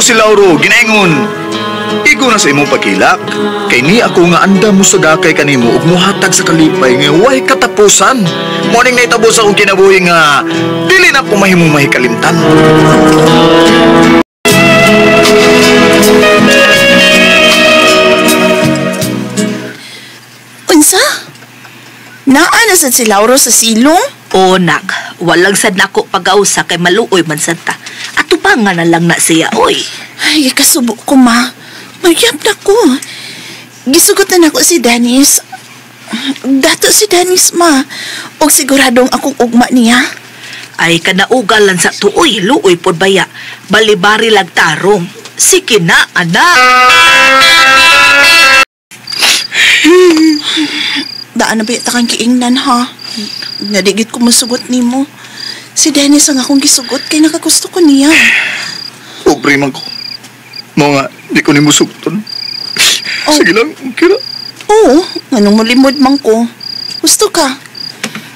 si Lauro, ginaingon. Igo na sa imong pagkilak, kay ni ako nga andam mo sa gakay kanimo ug muhatag sa kalipay nga way katapusan. Morning na itabo sa akong kinabuhi nga dili na ko mahimong mahikalimtan. Unsa? Naa na sad si Lauro sa silong? O nak, walang sad nako pag-ausa kay maluoy man sad ta. Ato pa nga na lang na siya, oy. Ay, kasubo ko ma. Mayap na ko. Gisugot na nako si Dennis. Dato si Dennis, ma. Og siguradong akong ugma niya. Ay, kanaugalan sa tuoy, luoy pod baya. Balibari lag tarong. Sige na, anak. Daan na ba yung takang kiingnan, ha? Nadigit ko masugot nimo. Si Dennis ang akong gisugot kay nakagusto ko niya. Pobre man ko. Mga, di ko ni musugton. Oh. Sige lang, okay na. Oo, anong mulimod man ko. Gusto ka.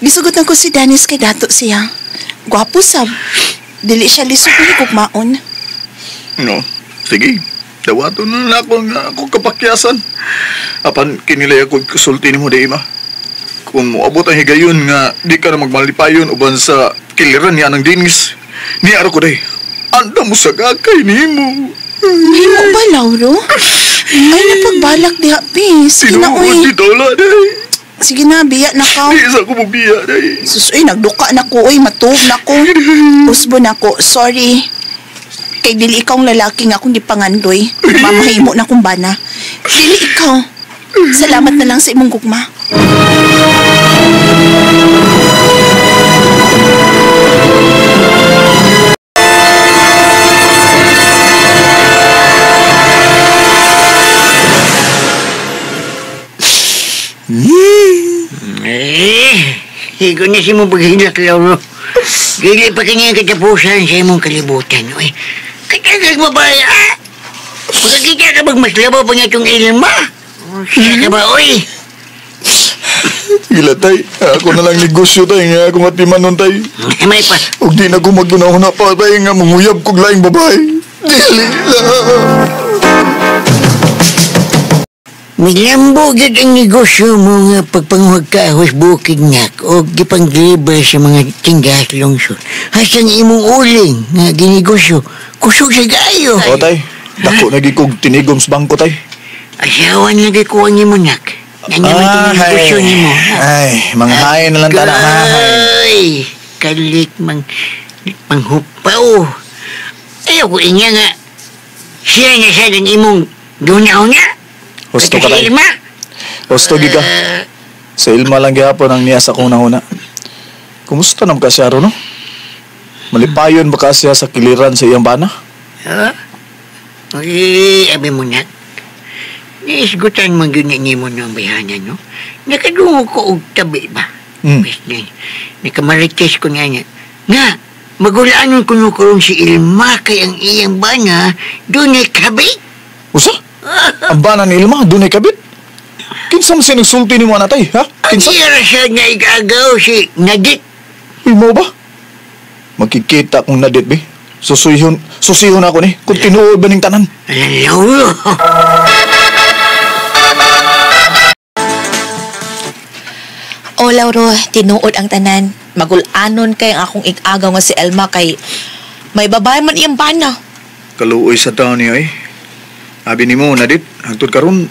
Gisugot na ko si Dennis kay dato siya. Gwapo sab. Dili siya lisod ni gugmaon. No, sige. Dawato na lang ako nga ako kapakyasan. Apan, kinilay ako kasulti ni mo, di ma. Kung moabot ang higayon nga di ka na magmalipayon uban sa kiliran niya ng Dennis. Niya ko day. Anda mo sa gakay nimo. Mahimo ba, Lauro? Ay, napagbalak diha, bis. Sige na, Tinuod uy. di dala, day. Sige na, biya na ka. Di sa ko mabiya, day. Sus, uy, nagduka na ko, uy. Matuog na ko. Usbo na ko. Sorry. Kay dili ikaw ang lalaki nga akong gipangandoy. Mamahimo na kong bana. Dili ikaw. Salamat na lang sa imong gugma. Eh, higo na si mong paghilak, Lauro. Dili pa kanya katapusan sa imong kalibutan. Uy, katagag babae, ah! Pagkakita ka bang mas labaw pa nga itong Ilma? Siya ka ba, uy? Gila, tay. Ako na lang negosyo, tay. Nga akong atiman nun, tay. May pa. Huwag di na ko magdunahuna pa, tay. Nga manguyab kong laing babae. Dili lang. Milambo gyud ang negosyo mo nga pagpanguhag ka ahos bukid ngak o gipang-deliver sa mga tindahan sa lungsod. Hasang imong uling nga ginegosyo, kusog sa gayo. O, tay. Dako na gikog tinigom sa bangko, tay. Asawan lagi ko ang imo nak. Yan naman tinegosyo nimo. Ay, manghain na lang tana, ha. Ay, kalit manghupaw. Ayaw ko inya nga. Siya na siya ng imong dunaw niya. Husto ka, tay. Ilma. Husto, giga. Sa Ilma lang gihapon ang niya sa akong nahuna. Kumusta naman ka siya, no? Malipayon ba ka siya sa kiliran sa iyang bana? Ha? Ay, abi mo na. Naisgutan man yun ni mo ng bayanan, no? Nakadungo ko og tabi ba? Mm. Nakamarites ko nga niya. Nga, magulaan ko nung kurong si Ilma kay ang iyang bana doon ay kabit. Usa? Ang bana ni Ilma, doon ay kabit? Kinsa man siya nagsulti ni mo, anatay, ha? Kinsa? Ang iya siya nga igagaw si Nadit. Imo ba? Magkikita kong Nadit, be. Susihon ako ni, kung tinuod ba ning tanan. Alaw. O, Lauro, tinuod ang tanan. Magulanon kay ang akong igagaw nga si Elma kay may babae man iyang bana. Kaluoy sa taon niya, eh. Abi ni mo, Nadit, hangtod karon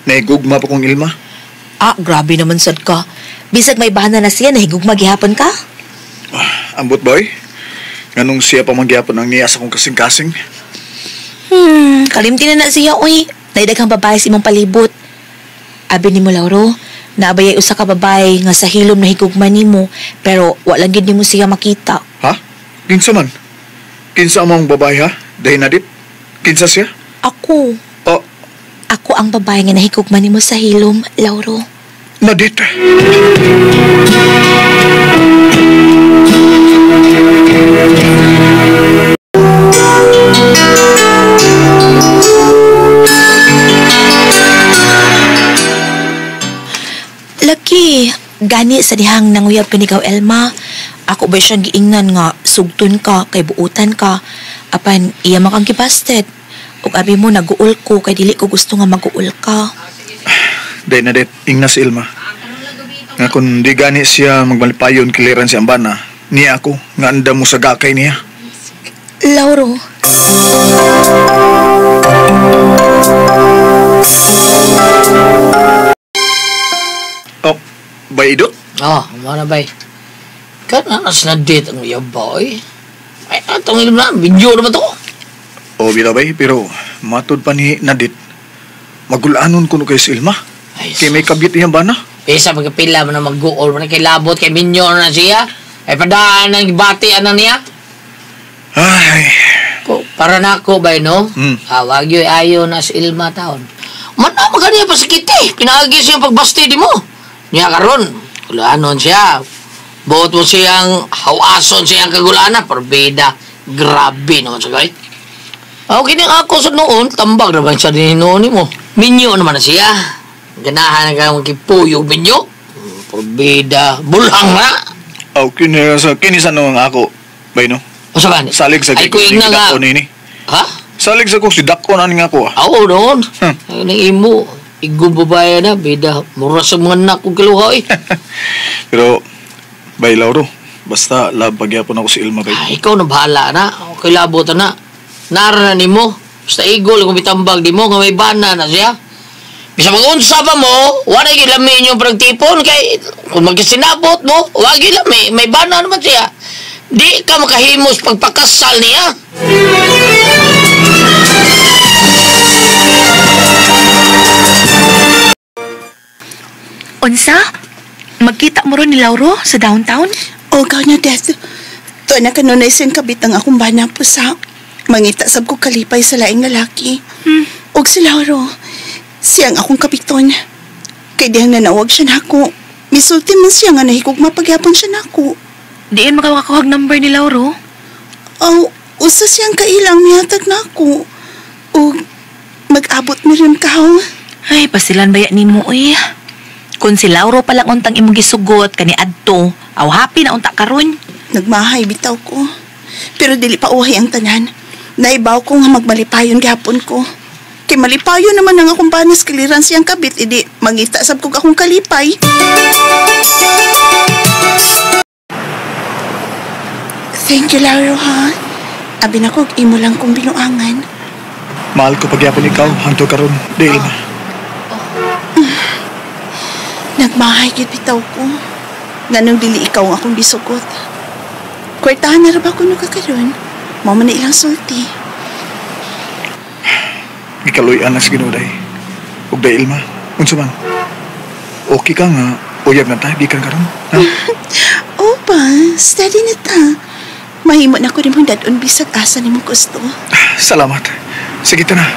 naigugma pa kong Ilma. Ah, grabe naman sad ka. Bisag may bana na siya, nahigugma gihapon ka? Ambot, boy. Nganong siya pa manggihapon ang niya sa akong kasing-kasing? Kalimti na na siya, uy. Naidaghang babae sa imong palibot. Abi ni mo, Lauro, naabayay usa ka babae nga sa hilom nahigugma nimo, pero walang gid nimo siya makita. Ha? Kinsa man? Kinsa among babae, ha? Dahil Nadit? Kinsa siya? Ako. Oh. Ako ang babae nga nahigugma nimo sa hilom, Lauro. Nadit! Laki, gani sa dihang nanguyab kanikaw, Elma. Ako ba siyang giingnan nga sugton ka kay buutan ka apan iya man kang gibasted. Ug abi mo naguol ko kay dili ko gusto nga maguol ka. Day na det, ingna si Ilma. Nga kung di gani siya magmalipayon kiliran si Ambana, niya ako nga andam mo sa gakay niya. Lauro. Oh, bay idot? Oh, mana bay. Kana nas na date ang yaboy. Ay, atong ilim na, video na ba to? Oh, bitaw bay, pero matud pa ni Nadit. Magulanon kuno kay si Ilma. Ay, kay may kabit iyang bana. Bisa magkapila man na mag-guol man kay labot kay minyo na siya. Ay padaan ang bati ana niya. Ay. Ko, para na ako bay no. Ah, wag yoy ayo na si Ilma taon. Man na maganiya pa sakit eh. Pinaagi siya pagbasti di mo. Niya karon, gulanon siya. Buot mo siyang hawason siyang kagulana, perbeda. Grabe naman sa gay. Okay ni ako sa noon, tambag naman siya din noon mo. Minyo naman na siya. Ganahan na kang kipuyog minyo. Perbeda, bulhang na. Okay ni sa kini sa noong ako, bay no. O sa ba? Salig sa ay kuing na nga. Nini. Ha? Salig sa ko si Dako na nga ako. Ah. Oo noon. Ay nang imo, igong babae na bida, mura sa mga anak kong kaluha eh. Pero bay Lauro, basta love pagyapon ako si Ilma bay. Ay, ikaw na bahala na. Okay labot na. Nara na nimo. Basta igol kung bitambag di mo nga may bana na siya. Bisa mag-unsa pa mo, wala gilami inyong pragtipon kay kung magkasinabot mo, wala gilami, may bana naman siya. Di ka makahimos pagpakasal niya. Unsa? Magkita mo ron ni Lauro sa downtown? O, gaw na, Death. Tuwa na kanunay siyang kabit ang akong bana po sa mangita sab ko kalipay sa laing lalaki. Og si Lauro, siyang akong kapiton. Kay dihang nanawag siya nako. Misulti man siya nga nahikog mapagyapon siya nako. Diin makakakuhag number ni Lauro? Aw, usa siyang kailang mihatag nako. Og mag-abot mi rin kaw. Ay, pasilan baya nimo eh. Kung si Lauro palang untang imong gisugot kani adto, aw happy na unta karon. Nagmahay bitaw ko. Pero dili pa uhay ang tanan. Naibaw ko nga magmalipayon gihapon ko. Kay malipayon naman ang akong banas kiliran siyang kabit, idi mangita sab kog akong kalipay. Thank you, Lauro, ha? Abi na ko, imo lang kong binuangan. Mahal ko pagyapon ikaw, hangtod karon, di Ilma. Nagmahay gid bitaw ko. Nganong dili ikaw ang akong gisugot. Kwartahan na ra ba kuno ka karon? Mao man na ilang sulti. Gikaluy-an na sa Ginoo day. Ug day Ilma, unsa man? Okay ka nga, uyab na ta, gikan karon. Ha? Opa, steady na ta. Mahimo na ko nimong dad-on bisag asa nimo gusto. Salamat. Sige ta na.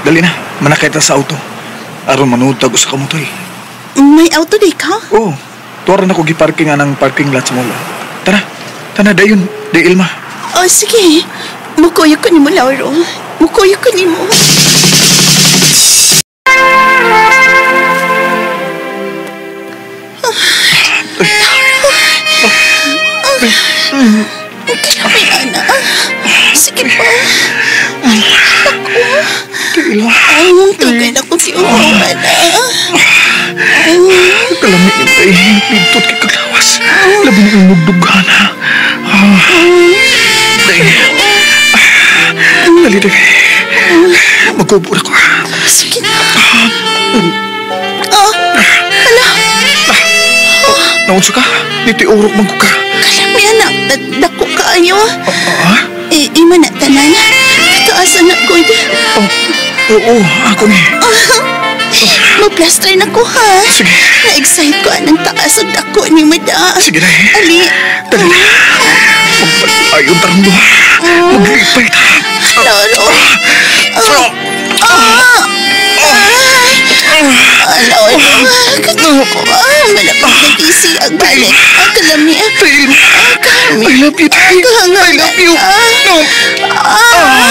Dali na, manakay ta sa auto. Aron manuod tag usa ka motoy. May auto di ka? Oo. Tuwara na ko giparking anang parking lot sa mall. Tara, tara dayon, day Ilma. Oh, sige. Mukuyo ko nimo, Lauro. Mukuyo ko nimo. Kalami, ana. Sige pa. Day Ilma. Ay, tugay na ko si Uho, ana. Kalami ni day. Pintot kay kaglawas. Labi na yung mugdughan, ha. Day. Dali, dali. Magkubo na ko. Sige na. Oh, hala. Naunsa ka? Dito'y urok man ko ka. Kalami, anak. Dako kaayo. Ah? Ima na tanan. Kataas, anak ko. Oh, oo, ako ni. Mag-plaster na ko, ha? Sige. Na-excite ko anang taas ang dako ni Mada. Sige na. Ali. Dali na. Magpalayon tarong duha. Maglipay ta. Lolo. Lolo. Katuko ko. Malapit na tisi ang balik. Ang kalami. Day, I love you, Day. I love you. No. Ah.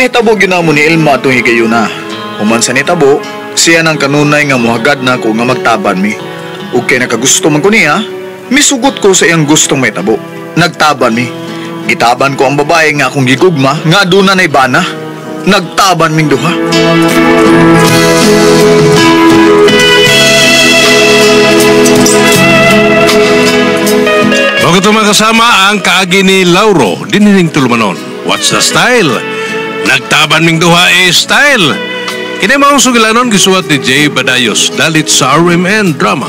Nahitabo ginamo ni Elma atong higayuna. Human sa nitabo, siya nang kanunay nga muhagad na ko nga magtaban mi. Ug kay nakagusto man ko niya, misugot ko sa iyang gustong may tabo. Nagtaban mi. Gitaban ko ang babae nga akong gigugma nga aduna nay bana. Nagtaban ming duha. Bago ito makasama ang kaagi ni Lauro, dinining tulumanon. What's the style? Nagtaban ming duha eh style. Kini maong sugilanon gisuwat ni Jay Badayos dalit sa RMN Drama.